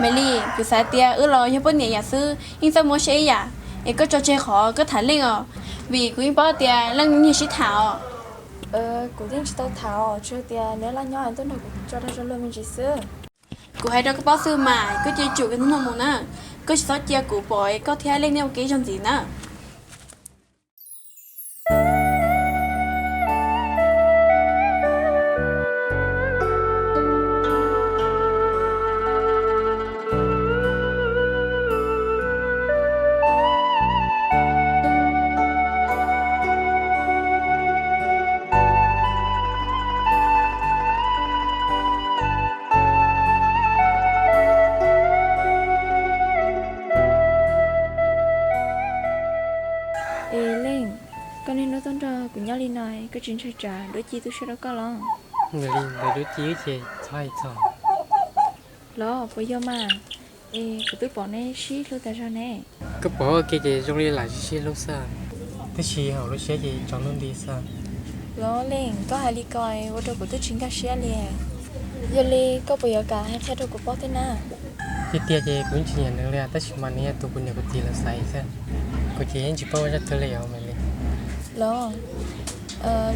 Maiv Lis, kuv xav tias wb los yog poj niam yam xwb yeej txawj muaj siab ib yam, es koj tso tseg qhov koj tham Leej os, vim kuv yeej paub tias Leej niag sib tham os. Kuv yeej tsis tau tham os, tsuas tias neb laj nyob tuaj nrog kuv tso dag tso luag me ntsis xwb. Kuv hais rau koj paub xwb mas, koj cia tsum kiag hnub no mus na, koj tsis txhob cia kuv pom koj thiab Leej niaj ua ke ib zaug ntxiv na. Es Leej, koj niaj hnub tuaj nrog kuv nyob li no, koj tsis ntshai tsam Duab Ci tu siab rau koj los? Ntawm Duab Ci ces txhob hais txog. Los puas yog mas? Es kuv twb pom neb sib hlub tas zog ne. Koj pom ua ke ces zoo li lam sib sib hlub xwb, tab sis hauv lub siab ces tsaus ntuj nti xwb. Los Leej, koj hais li ko ua rau kuv twb tsis nkag siab li. Yog li koj puas yuav kam hais qhia rau kuv paub thiab na? Tiag tiag ces kuv yeej tsis nyiam nws li, tab sis mas nws yog tus kuv niam kuv txiv lawv xaiv xwb, kuv ces yeej tsis paub ua zaj twg li os Maiv Lis. Los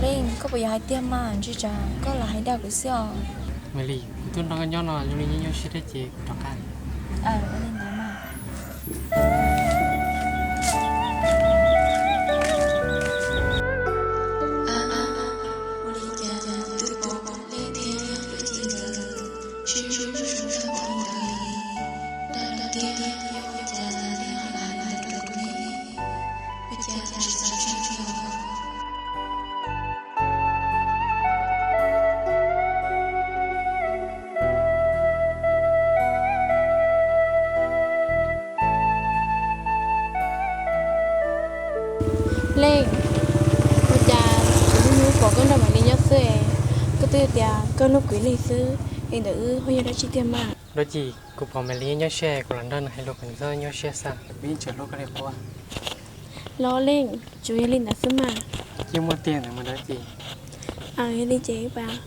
Leej, koj puas yuav hais tiag mas, ntshai tsam koj lam hais dag kuv xwb os. Maiv Lis, kuv tuaj nrog koj nyob no zoo li nyuaj nyuaj siab thiab ces kuv rov qab. Ua li ntawd mas. Leej, ua cas kuv hnub hnub pom koj nrog Maiv Lis nyob xwb, koj twb tias koj hlub kuv ib leeg xwb, es ntawm wb ho yog dab tsi tiag mas? Duab Ci, kuv pom Maiv Lis nyob siab kuv los nrog nws hais lus kom nws txhob nyuaj siab xwb. Kuv yeej tseem hlub koj li qub. Los Leej, tsuas yog li ntawd xwb mas. Yeej muaj tiag ntawd mas Duab Ci. Aws, yog li ces wb pais.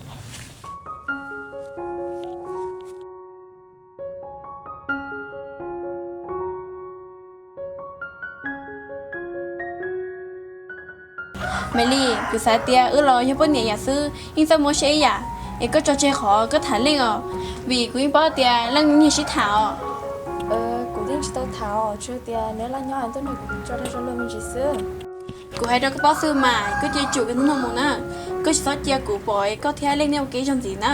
Maiv Lis, kuv xav tias wb los yog poj niam yam xwb yeej txawj muaj siab ib yam, es koj tso tseg qhov koj tham Leej os, vim kuv yeej paub tias Leej niag sib tham os. Kuv yeej tsis tau tham os, tsuas tias neb laj nyob tuaj nrog kuv tso dag tso luag me ntsis xwb. Kuv hais rau koj paub xwb mas, koj cia tsum kiag hnub no mus na, koj tsis txhob cia kuv pom koj thiab Leej niaj ua ke ib zaug ntxiv na.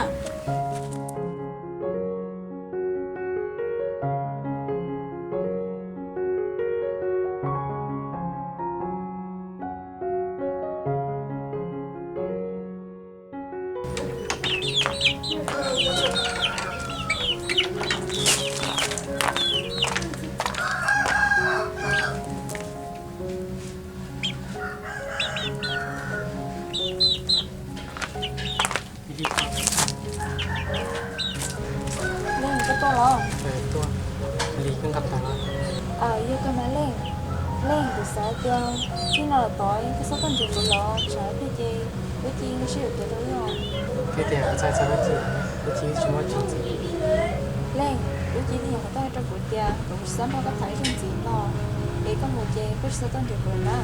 Leej, koj tuaj los? Li koj nqa tau los? Yog koj mas Leej. Leej, kuv xav tias txij no los tod koj txhob tuaj nrhiav kuv los, tsam ib pliag ces Duab Ci sib yuav kev rau wb os. Thiab tias kuv txhais txog Duab Ci, Duab Ci tsis muaj tsis ntxiv. Leej, Duab Ci twb nyuam qhuav tuaj hais rau kuv tias kom kuv tsis txhob nrog koj tham ib zaug ntxiv no, es koj mus ces koj tsis txhob tuaj nrhiav kuv lawm na.